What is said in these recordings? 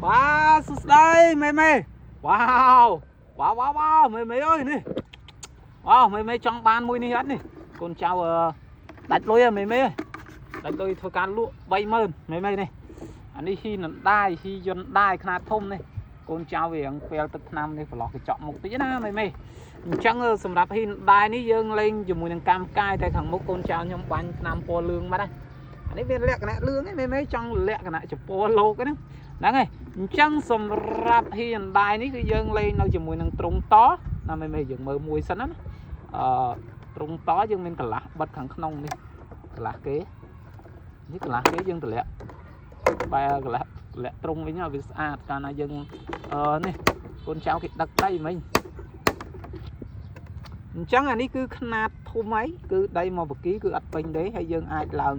បាទសួស្តីមេមេវ៉ាវវ៉ាវវ៉ាវវ៉ាវមេមេអើយនេះវ៉ាវមេមេចង់បានមួយនេះអត់នេះកូនចៅអឺដាច់លុយហ៎មេមេអើយដាច់លុយធ្វើការលក់30000មេមេនេះអានេះហ៊ីនដាយហ៊ីយុនដាយខ្នាតធំនេះកូនចៅវារៀងពេលទឹកថ្នាំនេះប្រឡោះកញ្ចក់មុខតិចណាមេមេអញ្ចឹងសម្រាប់ហ៊ីនដាយនេះយើងលេងជាមួយនឹងកម្មកាយតែខាងមុខកូនចៅខ្ញុំបាញ់ថ្នាំពណ៌លឿងបាត់ហើយអានេះវាលក្ខណៈលឿងឯងមេមេចង់លក្ខណៈចំពោះលោកហ្នឹងហ្នឹងហើយអញ្ចឹងសម្រាប់ហ៊ីនដាយនេះគឺយើងលេងនៅជាមួយនឹងទ្រុងតណាមេមេយើងមើលមួយសិនណាអឺទ្រុងតយើងមានកន្លះបិទខាងក្នុងនេះកន្លះគេនេះកន្លះគេយើងតម្លាក់បែរកន្លះតម្លាក់ទ្រុងវិញឲ្យវាស្អាតកាលណាយើងអឺនេះកូនចៅគេដឹកដីមិញអញ្ចឹងអានេះគឺខ្នាតធំហើយគឺដីមកបគីគឺអត់ពេញទេហើយយើងអាចឡើង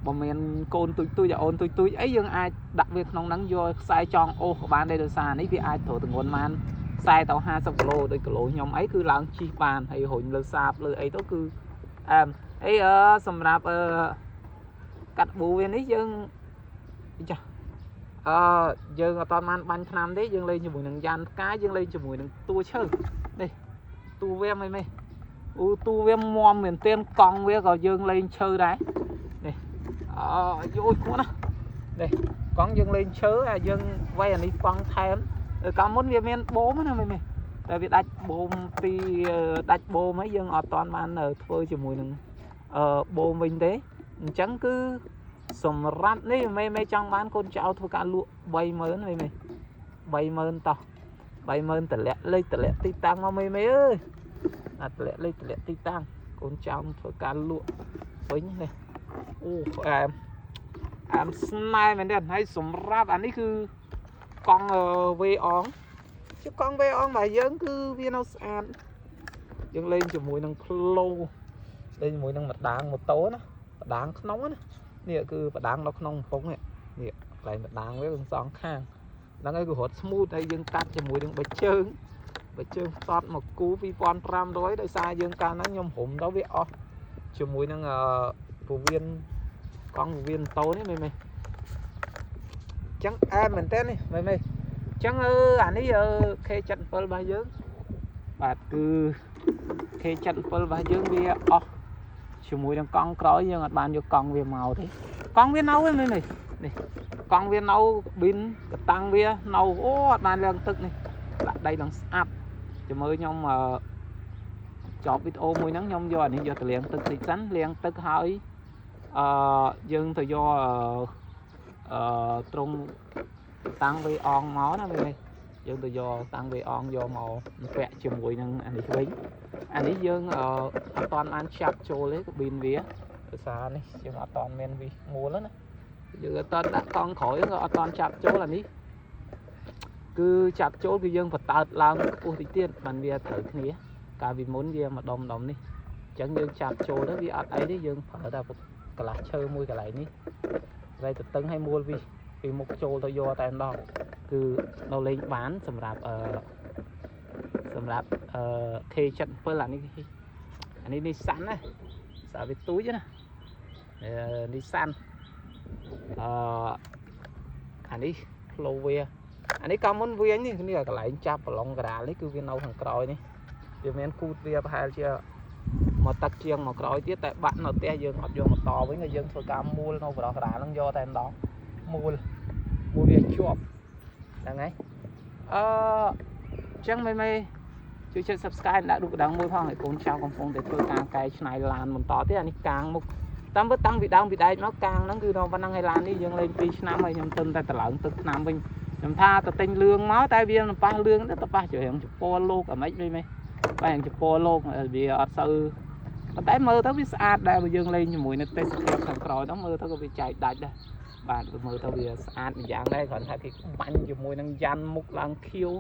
បើមានកូនទុយទុយអូនទុយទុយអីយើងអាចដាក់វាក្នុងហ្នឹងយកខ្សែចងអូសក៏បានដែរដោយសារនេះវាអាចត្រូវទងន់បាន40ទៅ50គីឡូដូចគីឡូខ្ញុំអីគឺឡើងជិះបានហើយរុញលើសាបលើអីទៅគឺអែមអីអឺសម្រាប់អឺកាត់ប៊ូវានេះយើងចាស់អឺយើងអត់តាន់បានបាញ់ថ្នាំទេយើងលេងជាមួយនឹងយ៉ាន់ផ្កាយយើងលេងជាមួយនឹងតួឈើនេះតួវាមិនមេអូតួវាមមែនទែនកង់វាក៏យើងលេងឈើដែរនេះអយយគួរណានេះកង់យើងលេងឈើអាយើងវាយអានេះកង់ថែមកាលមុនវាមានបូមណាមេមេតែវាដាច់បូមពីដាច់បូមហើយយើងអត់តាន់បានធ្វើជាមួយនឹងអឺបូមវិញទេអញ្ចឹងគឺសម្រាប់នេះមេមេចង់បានកូនចៅធ្វើការលក់30000មេមេ30000តោះ30000តម្លាក់លេខតម្លាក់ទីតាំងមកមេមេអើយអាតម្លាក់លេខតម្លាក់ទីតាំងកូនចៅធ្វើការលក់វិញនេះអូអែមអែមស្នេហ៍មែនទេហើយសម្រាប់អានេះគឺកង់វេអងជាកង់វេអងរបស់យើងគឺវានៅស្អាតយើងលេងជាមួយនឹងផ្លូលេងជាមួយនឹងម្ដាងម៉ូតូណាម្ដាងក្នុងណានេះគឺបដាងនៅក្នុងកំពង់នេះនេះកន្លែងបដាងវាសងខាងហ្នឹងហើយគឺរត់ smooth ហើយយើងកាត់ជាមួយនឹងបិជើងបិជើងផ្សត់មកគូ2500ដោយសារយើងកាលហ្នឹងខ្ញុំរុំទៅវាអស់ជាមួយនឹងអឺពវៀនកង់ពវៀនម៉ូតូនេះមេមេអញ្ចឹងអែមមែនតើនេះមេមេអញ្ចឹងអឺអានេះអឺ K77 របស់យើងបាទគឺ K77 របស់យើងវាអស់ជាមួយនឹងកង់ក្រោយយើងអត់បានយកកង់វាមកទេកង់វានៅឯមេមេនេះកង់វានៅប៊ីនកតាំងវានៅអូអត់បានឡើងទឹកនេះដាក់ដីឡើងស្អាប់ចាំមើលខ្ញុំអឺចប់វីដេអូមួយហ្នឹងខ្ញុំយកអានេះយកទៅលាងទឹកតិចសិនលាងទឹកហើយអឺយើងទៅយកអឺត្រង់តាំងវេអងមកណាមេមេយើងទៅយកតាំងវេអងយកមកពាក់ជាមួយនឹងអានេះវិញអានេះយើងអឺអត់តាន់បានចាប់ចូលទេកប៊ីនវាដោយសារនេះយើងអត់តាន់មានវិសមួលណាយើងអត់តាន់ដាក់កង់ក្រោយក៏អត់តាន់ចាប់ចូលអានេះគឺចាប់ចូលគឺយើងបតើតឡើងខ្ពស់តិចទៀតបានវាត្រូវគ្នាកាលពីមុនវាម្ដុំម្ដុំនេះអញ្ចឹងយើងចាប់ចូលទៅវាអត់អីទេយើងប្រើតែកន្លះឈើមួយកន្លែងនេះកន្លែងទៅតឹងឲ្យមួលវិសពីមុខចូលទៅយកតែម្ដងគឺនៅលេងបានសម្រាប់អឺសម្រាប់អឺ K77 អានេះអានេះ Nissan ណាសារវាទូចណាអឺ Nissan អឺអានេះផ្លូវវាអានេះកាលមុនវានេះនេះកន្លែងចាប់ប្រឡងកដាលនេះគឺវានៅខាងក្រោយនេះវាមានគូតវាប្រហែលជាមកទឹកជាងមកក្រោយទៀតតែបាក់នៅផ្ទះយើងអត់យកមកតវិញក៏យើងធ្វើការមួលនៅប្រឡងកដាលហ្នឹងយកតែម្ដងមួលមួលវាជាប់ហ្នឹងហើយអឺអញ្ចឹងមេមេជួយចុច Subscribe ដាក់រូបកណ្ដឹងមួយផងឲ្យកូនចៅកំពុងតែធ្វើការកែច្នៃឡានបន្តទៀតអានេះកាងមុខតាមពិតតាំងពីដើមពីដែកមកកាងហ្នឹងគឺដល់ប៉ុណ្ណឹងហើយឡាននេះយើងលេង2ឆ្នាំហើយខ្ញុំទឹមតែតម្លើងទឹកថ្នាំវិញខ្ញុំថាទៅទិញលឿងមកតែវាមិនប៉ះលឿងទេទៅប៉ះជារៀងជប៉ុលលោកអាម៉េចវិញមេប៉ះរៀងជប៉ុលលោកវាអត់សូវប៉ុន្តែមើលទៅវាស្អាតដែរបើយើងលេងជាមួយនៅទេសភាពខាងក្រោយហ្នឹងមើលទៅក៏វាចែកដាច់ដែរបាទមើលទៅវាស្អាតម្យ៉ាងដែរគ្រាន់តែគេបាញ់ជាមួយនឹងយ៉ាន់មុខឡើងខៀវ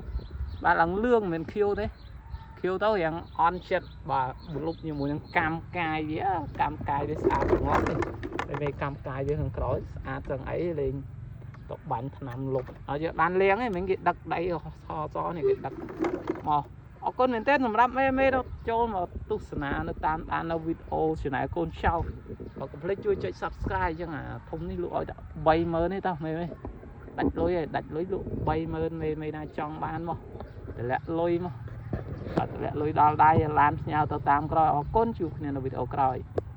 បាទឡើងលឿងមិនមែនខៀវទេខៀវទៅរៀងអន់ចិត្តបាទលុបជាមួយនឹងកម្មកាយវាកម្មកាយវាស្អាតងប់នេះតែពេលកម្មកាយវាខាងក្រោយស្អាតទាំងអីលេងទៅបាញ់ថ្នាំលុបអត់យកបានលៀងទេមិនគេដឹកដីសសនេះគេដឹកមកអរគុណមែនទែនសម្រាប់មេមេចូលមកទស្សនានៅតាមដាននៅវីដេអូ Channel កូនចៅបើកុំភ្លេចជួយចុច Subscribe អញ្ចឹងអាធំនេះលក់ឲ្យតែ30000ទេតោះមេមេ ដាច់លុយហើយដាច់លុយលក់30000មេមេណាចង់បានមកតម្លាក់លុយមកបាទតម្លាក់លុយដល់ដៃឡានផ្ញើទៅតាមក្រោយអរគុណជួបគ្នានៅវីដេអូក្រោយ។